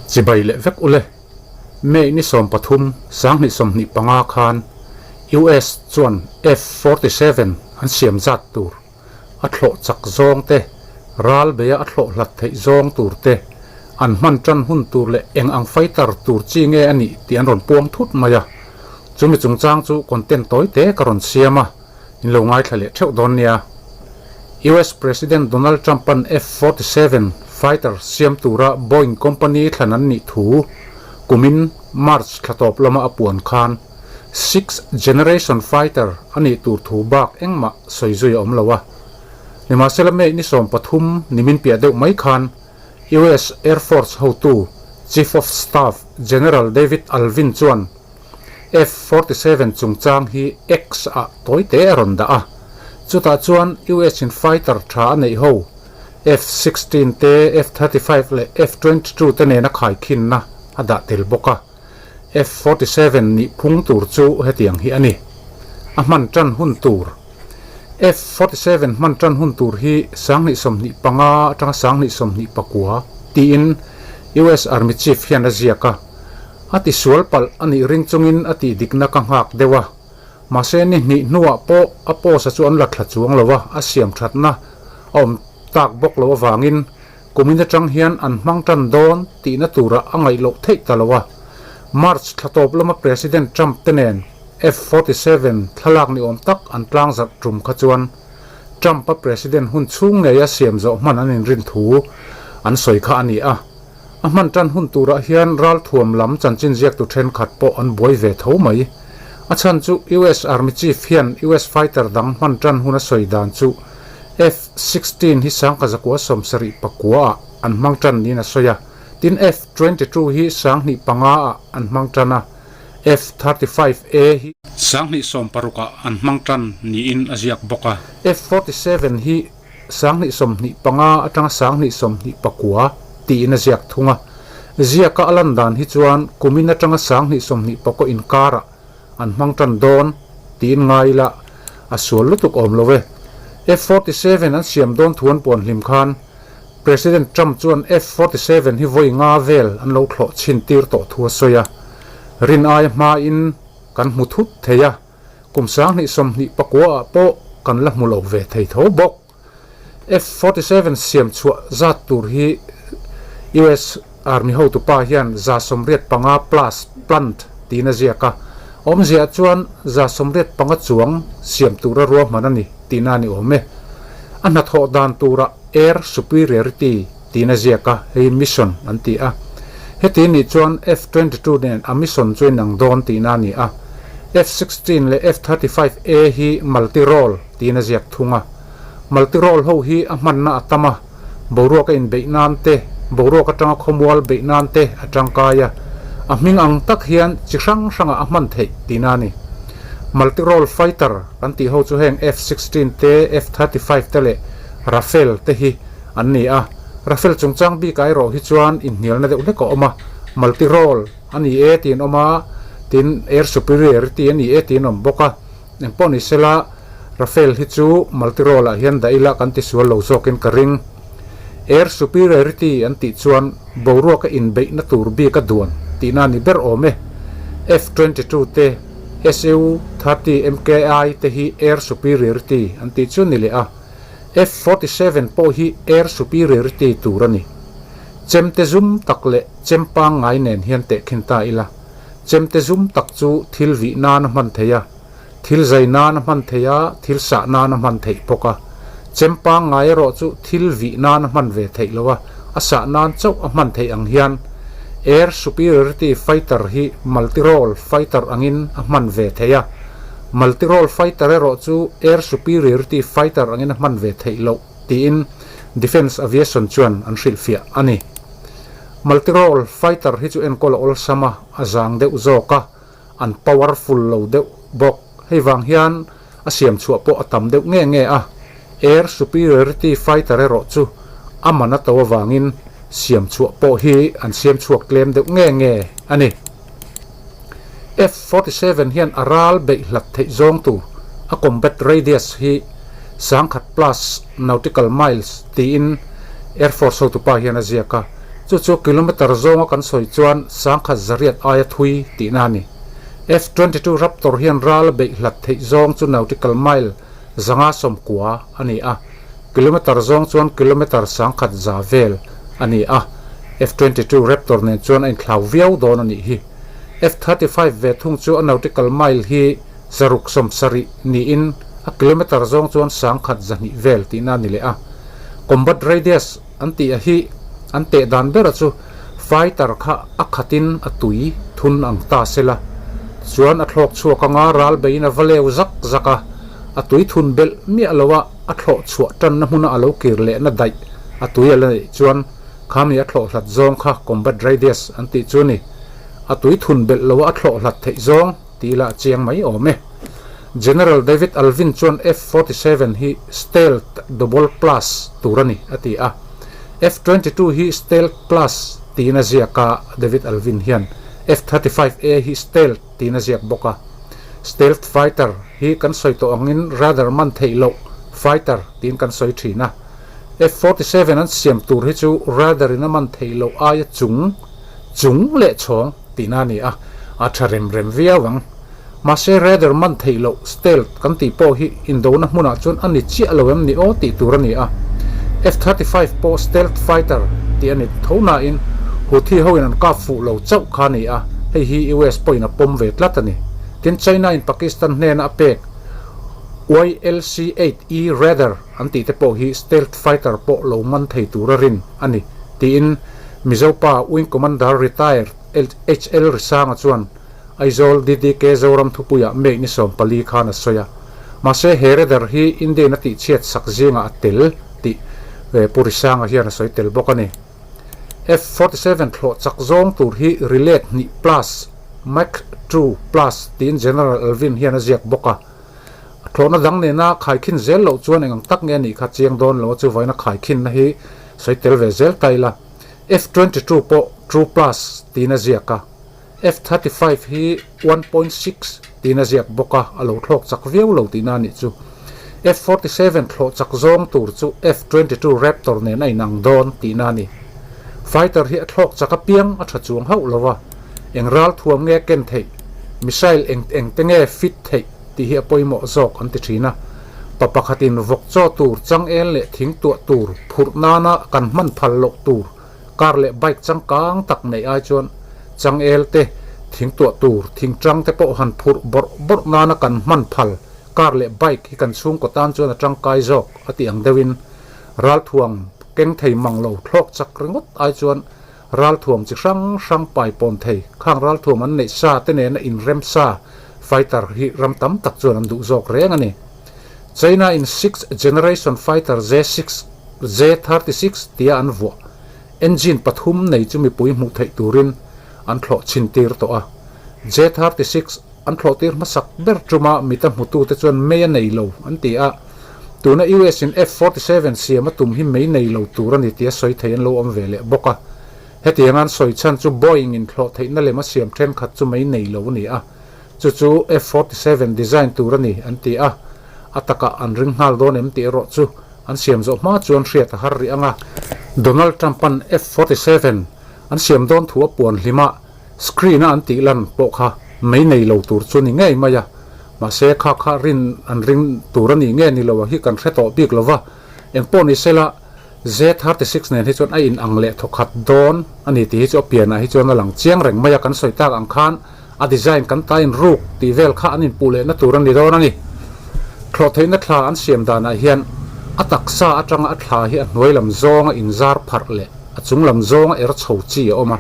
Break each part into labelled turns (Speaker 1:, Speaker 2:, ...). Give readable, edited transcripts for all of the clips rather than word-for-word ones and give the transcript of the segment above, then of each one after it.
Speaker 1: Chibai leh vek ule. May ni 13, 2025 khan US chuan F-47 an siam zat tur a thlawh chak zawng te, ral beia a thlawh hlat theih zawng tur te, an hman tan hun tur leh eng ang fighter tur chi nge a nih tih an rawn puang thut mai a. Chumi chungchang chu content tawi te ka rawn siam a, in lo ngaithla leh theuh dawn nia. US President Donald Trump-a'n F-47 fighter siam tura Boeing company thlan an nih thu kumin March thla tawp lama a puan khan, Sixth Generation Fighter a nih tur thu bak engmah sawi zui a awm lo a. Nimahsela May ni 13 nimin piah deuh mai khan US Air Force hotu Chief of Staff General David Alvin chuan F-47 chungchang hi X-ah tawi te a rawn dah a. Chutah chuan US in fighter tha a neih ho F-16 te, F-35 leh F-22 te nena khaikhinna a dah tel bawk a. F-47 nih phung tur chu hetiang hi a ni. A hman tan hun tur. F-47 hman tan hun tur hi 2025 atanga 2029 tiin US Army Chief hian a ziak a. A tisual palh a nih ring chungin a tih dikna ka nghak deuh a. Mahse ni hnih hnuah pawh a post-a chu an la thla chuang lo a, a siam thatna a awm tak bawk loh avangin Kumin atang hian an hmang tan dawn tihna turah a ngaih loh theih ta lo a. March thla tawp lama President Trump te nen F-47 thlalak ni awm tak an tlangzarh tum kha chuan Trump-a President hun chhung ngeia siam zawh hman an inrin thu an sawi kha a ni a. A hman tan hun turah hian ralthuam lam chanchin ziaktu thenkhat pawh an buai ve tho mai. A chhan chu US Army Chief hian US fighter dang hman tan hun a sawi dan chu F-16 hi sangkazakua 79 ah an hmang tan niin a sawi a, tin F-22 hi 25 ah an hmang tan a, F-35A hi 2016 ah an hmang tan niin a ziak bawk a. F-47 hi 2025 atanga 2029 tiin a ziak thung a, ziaka a lan dan hi chuan kumin atanga 2029 inkarah an hmang tan dawn tiin ngai ila a sual lutuk awm lo e. F-47 an siam dawn thu an puan hlim khan President Trump chuan F-47 hi vawi nga vel an lo thlawh chhin tir tawh thu a sawi a, rin aia hmain kan hmu thut thei a, kum 2029 ah pawh kan la hmu lo ve thei tho bawk. F-47 siam chhuah zat tur hi US Army hotupa hian 85 plus plant tiin a ziak a, awmziah chuan 85 chuang siam tura ruahman a ni tihna a ni awm e. A hnathawh dan turah Air Superiority tiin a ziak a, hei mission an ti a. Heti nih chuan F-22 nen a mission chu inang dawn tihna a ni a. F-16 leh F-35A hi multi-role tiin a ziak thung a. Multi-role ho hi a hmanna a tam a, boruak a inbeih nan te, boruak atanga khawmual beih nan te a tangkai a, a hming ang tak hian chi hrang hrangah a hman theih tihna a ni. Multi-role fighter kan tih ho chu heng F-16 te, F-35 te leh Rafale te hi an ni a. Rafale chungchang bikah erawh hi chuan inhnialna deuh hlek a awm a, multi-role a ni e tiin awm a, tin air superiority a ni e tiin awm bawk a. Engpawh ni sela, Rafale hi chu multi-role ah hian dah ila kan tisual lo zawkin ka ring. Air superiority an tih chuan boruaka inbeihna tur bik a duan tihna a ni ber awm e. F-22 te, Su-30 MKI te hi air superiority an tih chu ni leh a. F-47 pawh hi air superiority tur a ni. Chemte zum tak leh chem pangngai nen hian tehkhin ta ila. Chemte zum tak chu thil vih nan a hman theih a, thil zai nan a hman theih a, thil sah nan a hman theih bawk a. Chem pangngai erawh chu thil vih nan a hman ve theih lo a, a sah nan chauh a hman theih ang hian Air Superiority Fighter hi multi-role fighter angin a hman ve theih a, multi-role fighter erawh chu Air Superiority Fighter angin a hman ve theih loh tiin Defence Aviation chuan an hrilhfiah a ni. Multi-role fighter hi chu enkawl a awlsam a, a zang deuh zawk a, an powerful lo deuh bawk. Hei vang hian a siam chhuah pawh a tam deuh nge nge a. Air superiority fighter erawh chu a man a to avangin siam chhuah pawh hi an siam chhuak tlem deuh nge nge a ni. F-47 hian a ral beih hlat theih zawng tur a combat radius hi 1000 plus nautical miles tiin Air Force hotupa hian a ziak a. Chu chu kilometre zawnga kan sawi chuan 10,100 aia thui tihna a ni. F 22 Raptor hian ral a beih hlat theih zawng chu nautical mile 590 a ni a, kilometre zawng chuan kilometre 1100 vel a ni a. F 22 Raptor nen chuan a inthlau viau dawn a nih hi. F 35 ve thung chu a nautical mile hi 670 niin a kilometre zawng chuan 1200 vel tihna a ni leh a. Combat radius an tih a hi an teh dan bera chu fighter kha a khatin a tui thun ang ta sela chuan a thlawk chhuak anga ral beiin a va leu zak zak a, a tui thun belh miah lo a a thlawh chhuah tanna hmuna a lo kir lehna daih a tui a la neih chuan khami a thlawh hlat zawng kha combat radius an tih chu a ni. A tui thun belh lo a a thlawh hlat theih zawng tih lah a chiang mai awm e. General David Alvin chuan F 47 hi Stealth Double Plus tur a ni, a ti a. F 22 hi Stealth Plus tiin a ziak a, David Alvin hian F 35 A hi Stealth tiin a ziak bawk a. Stealth Fighter hi kan sawi tawh angin radar man theih loh fighter tiin kan sawi thin a. F 47 an siam tur hi chu radar in a man theih loh aia chung chung leh chhawng tihna a ni a, a tha rem rem viau ang. Mahse radar man theih loh stealth kan tih pawh hi indona hmunah chuan a ni chiah lo em ni aw tih tur a ni a. F 35 pawh stealth fighter tih a ni tho nain Houthi hoin an kap fuh lo chauh kha a ni a, hei hi US pawhin a pawm ve tlat a ni. Tin China in Pakistan hnena a pek YLC 8 E radar an tih te pawh hi stealth fighter pawh lo man thei tura rin a ni tiin Mizopa Wing Commander Retired HL Risanga chuan Aizawl DDK Zoram thupuiah May ni 14 khan a sawi a. Mahse he radar hi Indian a tihchhiat sak zingah a tel tih Pu Risanga hian a sawi tel bawk a ni. F 47 thlawh chak zawng tur hi Relate hnih plus, Mach 2 plus tiin General Alvin hian a ziak bawk a. Thlawhna dang nena khaikhin zel loh chuan eng ang tak nge a nih kha chiang dawn lo a, chuvaina khaikhinna hi sawi tel ve zel ta ila. F 22 pawh True plus tiin a ziak a. F 35 hi 1.6 tiin a ziak bawk a, a lo thlawk chak viau lo tihna a nih chu. F 47 thlawh chak zawng tur chu F 22 Raptor nen a inang dawn tihna a ni. Fighter hi a thlawk chak apiang a tha chuang hauh lo a, eng ral thuam nge ken theih, missile eng eng te nge fit theih tih hi a pawimawh zawk an ti thin a. Pa pakhatin vawk chaw tur, changel leh thing tuah tur phurh nana kan hman phal loh tur Car leh bike changkang tak neih ai chuan changel te, thing tuah tur, thing tang te pawh han phurh bawrh bawrh nana kan hman phal car leh bike hi kan chhungkaw tan chuan a tangkai zawk a tih ang deuhin ralthuang keng thei mang lo thlawk chak ringawt ai chuan ralthuam chi hrang hrang pai pawn thei khang ralthuam an neih sa te nena inrem sa fighter hi ram tam tak chuan an duh zawk reng a ni. China in sixth generation fighter J6 J-36 tia an vuah engine pathum nei chu mipui hmuh theih turin an thlawh chhin tir tawh a. J-36 an thlawh tir hmasak ber tuma mita hmutute chuan mei a nei lo an ti a, tuna US in F-47 siam a tum hi mei nei lo tur a ni tia sawi thei an lo awm ve leh bawk a. Hetiang an sawi chhan chu Boeing in thlawh theihna lem a siam thenkhat chu mei nei lo a ni a, chu chu F-47 design tur a ni an ti a, a takah an ring nghal dawn em tih erawh chu An siam zawh hma chuan hriat a har rih ang a. Donald Trump-a'n F 47 an siam dawn thu a puan hlim a, screen-a an tih lan pawh kha mei nei lo tur chu ni ngei mai a. Mahse, kha kha rin an ring tur a nih nge ni lo a hi kan hre tawh bik lo va. Eng pawh ni sela, J 36 nen hi chuan a inang leh thawkhat dawn a ni tih hi chu a pianah hi chuan a lang chiang reng mai a. Kan sawi tak ang khan a design kan tain ruk tih vel kha an inpuh lehna tur a ni dawn a ni. Thlawh theihna thla an siam danah hian a taksa atanga a thla hi a hnuai lam zawnga inzar pharh leh a chung lam zawnga er chho chi a awm a.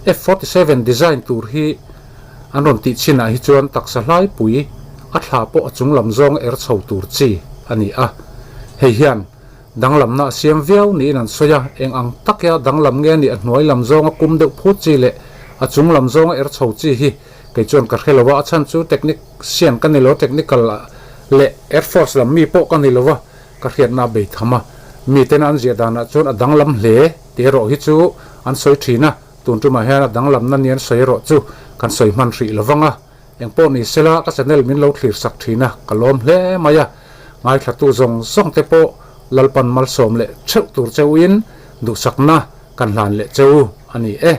Speaker 1: F 47 design tur hi an rawn tih chinah hi chuan taksa hlaipui a thla pawh a chung lam zawnga er chho tur chi a ni a. Hei hian Danglamna a siam viau niin an sawi a, eng ang tak ia danglam nge nih a hnuai lam zawnga kum deuh phut chi leh a chung lam zawnga er chho chi hi kei chuan ka hre lo a, a chhan chu technician ka ni lo, technical leh air force lam mi pawh ka ni lo a, ka hriatna a bei tham a, miten an ziah danah chuan a danglam hle tih erawh hi chu an sawi thin a, tun tumah hian a danglamna ni an sawi erawh chu kan sawi hman hrih lo vang a. Engpawh ni sela ka channel min lo thlir sak thin a, ka lawm hle mai a, ngaithlatu zawng zawng te pawh Lalpan malsawm leh theuh tur cheu in duhsakna kan hlan leh che u a ni e.